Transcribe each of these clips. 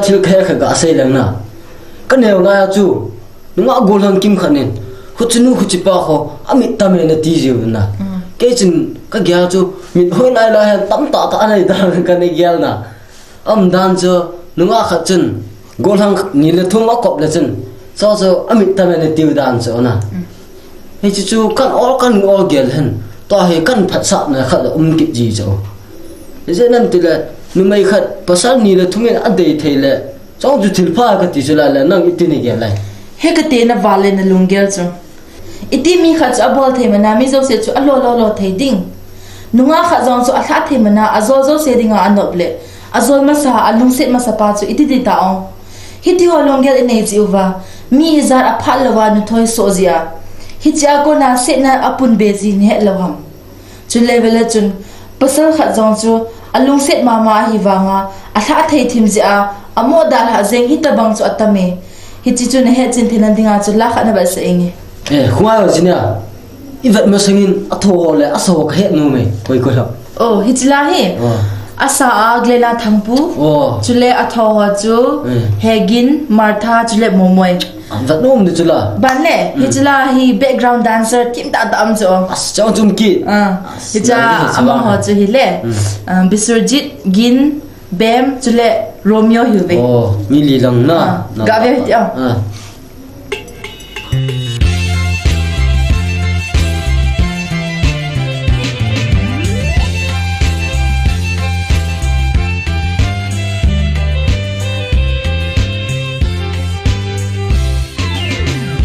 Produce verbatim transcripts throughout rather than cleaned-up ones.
Thil khat khat kasei leng na. Kaneo lai a chu, nungah gollhang kim khat in, "Huchinu huchipa ho, amit tame," nati jiu na. Mm. Kei chun kagel chu, mit hoi lai lai hen tamtah tah anei dan kana gel na. Aum dan chu, nungah khat chun, gollhang ni le thum akop le chun, chu chu amit tame natiu dan chu na. Mm. Hiche chu kan ol, kan ol gel hen. Tua hi kan phatsahna khat a um kit ji chu. Ijeh inem itile, numei khat pasal ni le thum in adei thei le, chong chu thilpha kati chu lai le, nang iti nagel lai? He kati na val le nalunggel chu. Iti mi khat chu abol thei mana, mi jouse chu alo lo lo thei ding. Nungah khat jong chu alha thei mana, ajol jouse dinga anop le, ajol masa, alungset masa pa chu iti ding ta ong. Hiti ho lunggel inei jeh uva, mi ijat aphat louva nuthoi soh jeh a, hichea kona setna apun be ji nahet lou ham? Chule vele chun, pasal khat jong chu alungset mama ahi vanga, alha thei thim jeh a, amo dalha jeng hitabang chu atam e. Hiche chu nahet chen theina dinga chu la khat nabol sah inge. Eh, Khongai ho, jing a ivet masangin atho ho le asa ho kahet nom e. Koi koi ho? Oh, hiche la hi. Oh. Asa a Glena Thangpu. Oh. Chule atho ho chu, eh, Hegin, Martha, chule Momoi. Ah, vet nom ding chu la. Ban le, hmm, hiche la hi background dancer thim tah tah um chu. As, chang chum ki. Ah, as, hiche la hi, amaho chu hile. Hmm. Ah, Biswajit, Gin, Bem, chule Romeo hiuve. Oh, mi li lang na. Ah, na, ga ve ti, ah. Ah.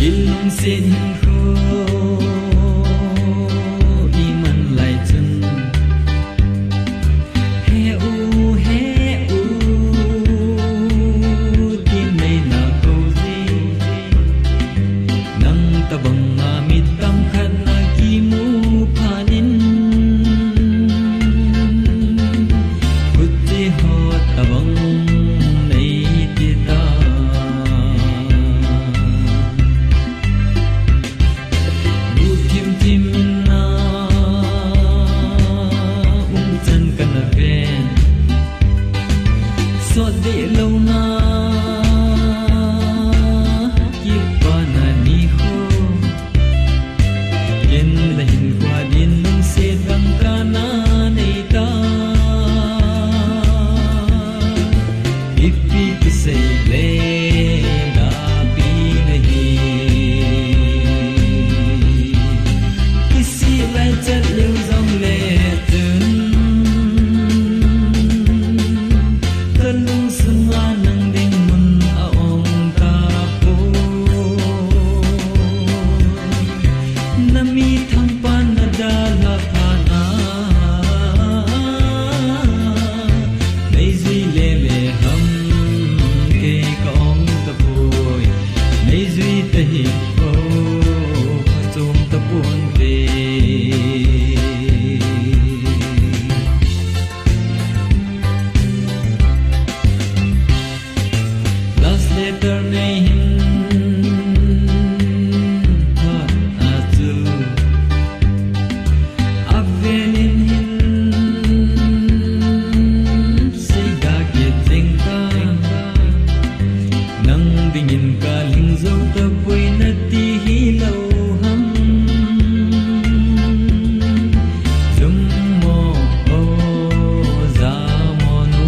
Ilungset hinkho iman lai chun, he u, he u, tin neina kou ji. Nang tabang a mi tamkhat nakimu phat in, khuti ho tabang nei ti ta. Guh thim thim in na um chan kana ven. Sot deh louna kipana nikho. Ken le hinkho din lungset dangka na nei ta. Ipi kisei le napi nahi. Kisih lai chat lou jong le chun, kalung sunga nang ding mun a-ong tapoi. Nami thangpan nadalha phat a, nei jui lele ham, kei ka-ong tapoi. Nei jui tahih o, phachom tapon te. Last letter nei hin phat a chu, avel in hin seiga kit jeng tan. Nang dingin kalhing jou tapoi nati hilou ham? Jummo o, jammo nu.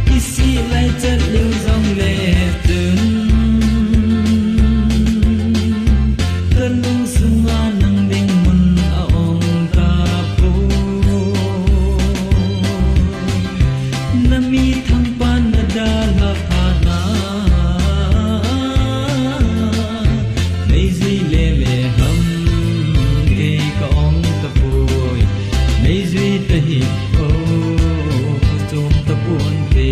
Kisih lai chat lou jong le chun, kalung sunga nang ding mun a-ong tapoi. Nami thangpan nadalha phat a, nei jui lele ham, kei ka-ong tapoi. Nei jui tahih o, phachom tapon te.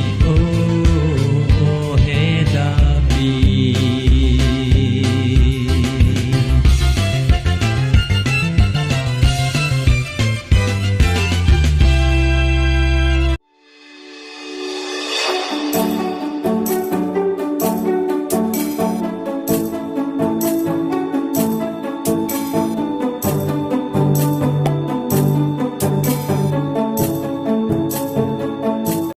Oh,